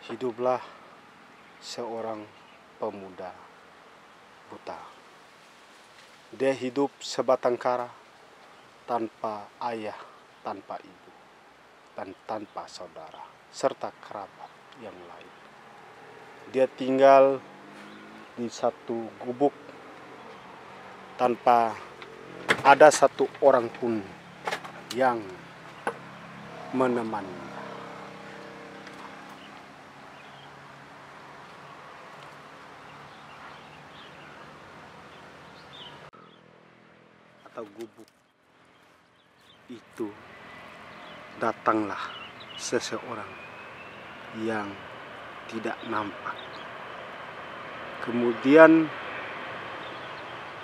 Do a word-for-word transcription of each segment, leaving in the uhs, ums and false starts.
Hiduplah seorang pemuda buta. Dia hidup sebatang kara tanpa ayah, tanpa ibu, dan tanpa saudara, serta kerabat yang lain. Dia tinggal di satu gubuk tanpa ada satu orang pun yang menemani. Atau gubuk itu, datanglah seseorang yang tidak nampak, kemudian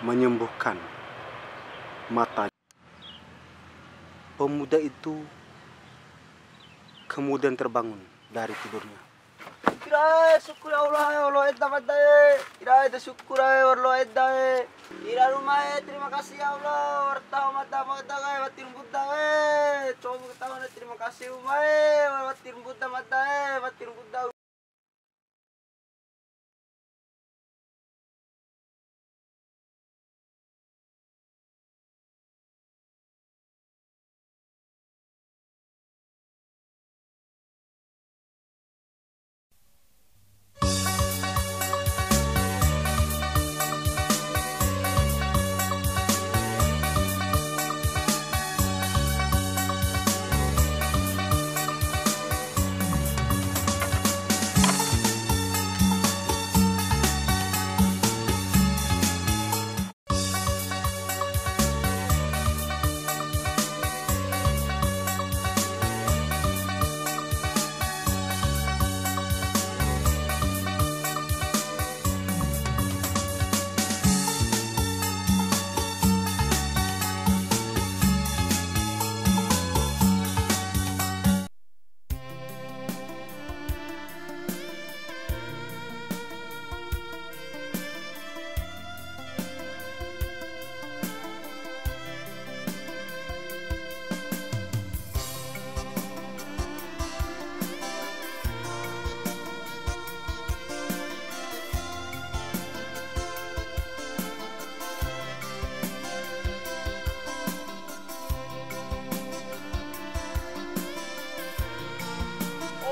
menyembuhkan mata. Pemuda itu kemudian terbangun dari tidurnya. Irae, syukur ya Allah, ya Allah, eda mada e. Irae, eda syukur e, ya Allah, eda e. Ira Ruma e, terima kasih ya Allah. Wara taho mada, mada e, wati mbuda e. Coba ketahuan, terima kasih Ruma e, wati mbuda mada e, wati mbuda.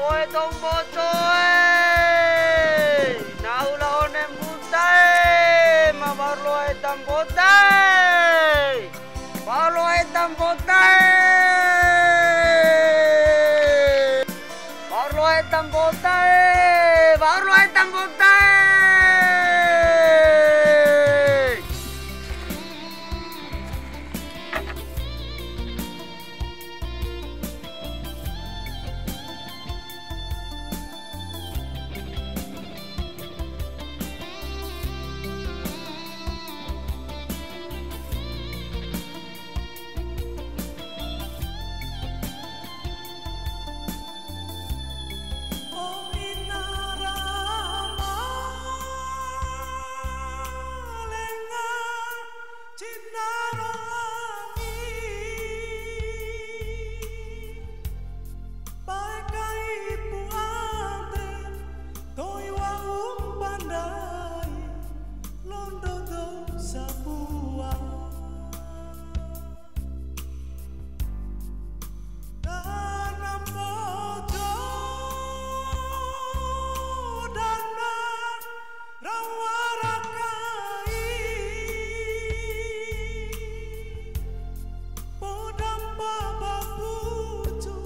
Oe dou mboto e, nahu la One Mbuta e, ma wa'ur loa eda mboto e. Wa'ur loa eda mboto e. Wa'ur loa eda mboto e. Wa'ur loa eda mboto e. Cina ro angi, bae kai pu ade, to'i wa'u pandai, londo dou sabua. Dana Mbojo, dana rawa rakai, poda mpa ba Mbojo,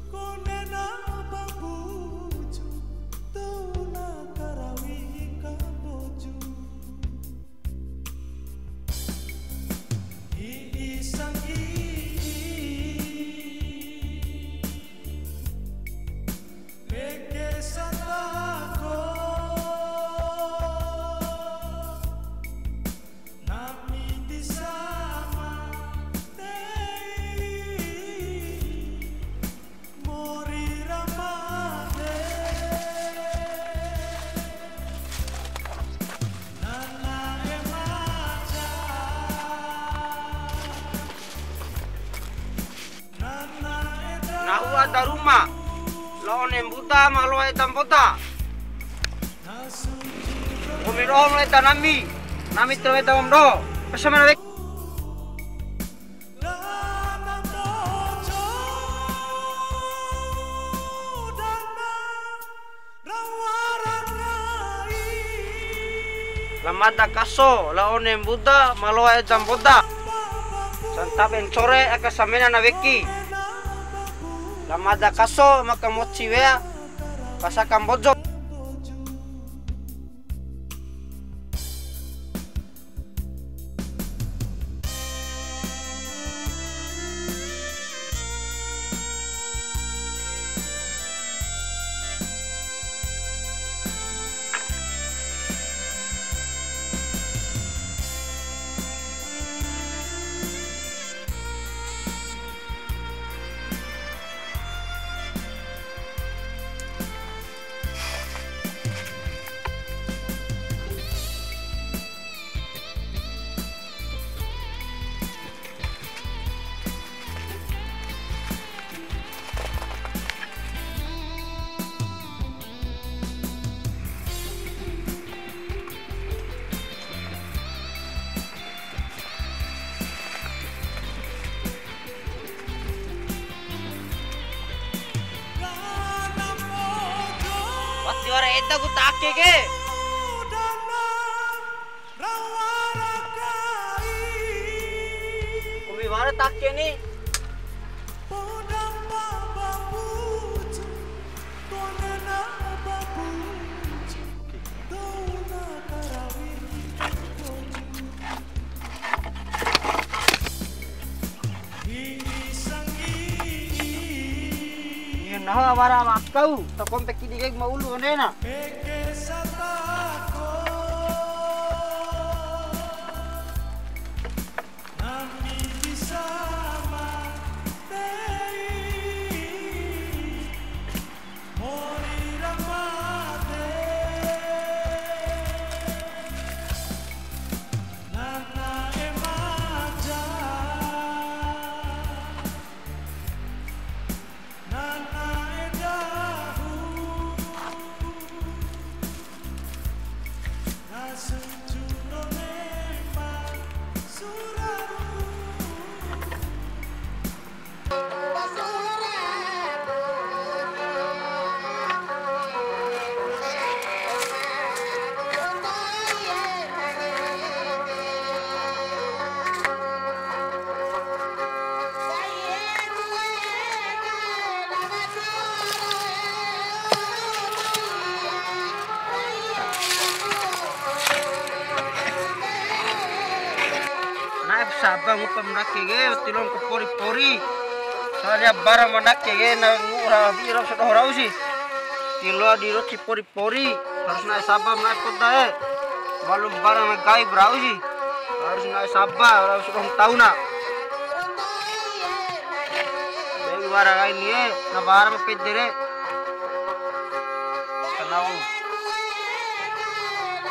kone na ba Mbojo, dou na karawi ka Mbojo. Hi'i sanggi'i, leke satako, nami di sama tei. Mori ra made, nana e maja, nana e. Nahu ada Ruma, One mbuda ma loa eda mboda. Nggomi doho ma eda nami. Nami tero eda nggomi doho. Pesamena weki. La mada kaso, la one mbuda, ma loa eda mboda. Santabe ncore aka samena na weki. La mada kaso, maka moci wea, pasaka Mbojo. Wati wara eda ku ta ake ke. Kumi wara ta ake ni. Iyo, nahu wara wakau, ta kompe kidi kai ma ulu onena. Na'e saba ngupa ma ndake ke, tiloa ku pori-pori. Soalnya barang ma ndake ke, na ngu'u ra wi'i rau sia doho rau si. Tiloa di roci pori-pori, harus na'e saba ma na'e poda e. Malum barang na gaib rau si. Harus na'e saba, rau sia doho ma tauna. Be wara kai ni e, na wara ma pede re. Sanau.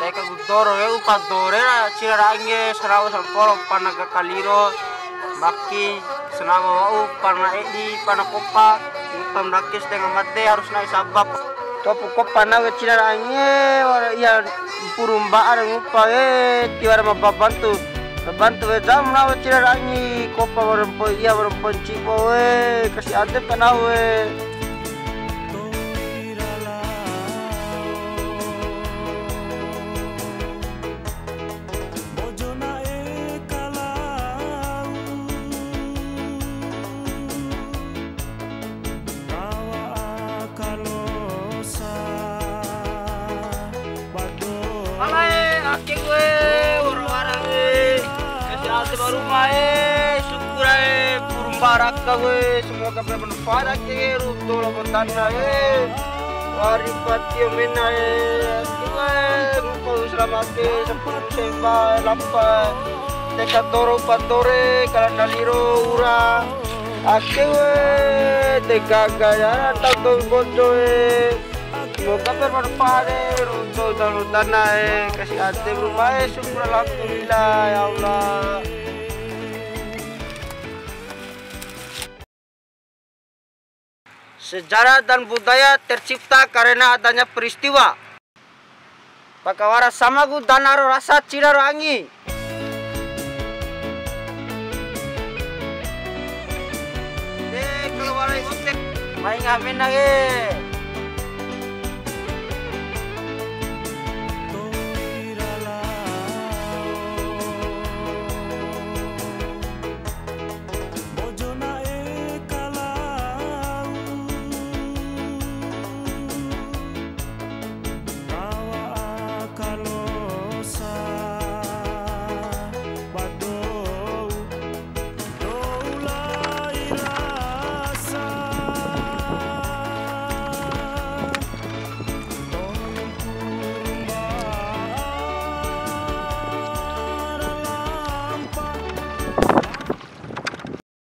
Teka ku doro e, upa dore ra, cira ra ange, sanau samporo, pana ka kaliro, maki, sanau wa'u, pana edi, pana kopa, upa ma ndake setengah made, harus na'e saba. Topu kopa nau ke cira ra ange, wara iya mpuru mba'a ra ngupa e, tiwara ma babantu. Babantu we jam nau cira ra angi, kopa wara mpo iya wara mpo ncibo we, kasi adep ka nau we. Alae, ake gue, wara-wara gue. Ese ate baru mae, syukur ae, burung baraka gue. Semoga bermanfaat ake, rudo lo botana e. Wari patio mena e. Ake gue, rupa selamat e, sempurna semba, lampa. Teka toro patore, kala naliro ura. Ake we, te gaga ya, tau tau bojo e. Semoga bermanfaat e, runto dalu tanah e, kasih ade rumah e, syukur alhamdulillah, ya Allah. Sejarah dan budaya tercipta karena adanya peristiwa. Pakawara samagu dana ro rasa cira ro angi. De, keluar ikut. Mai ngamen lagi.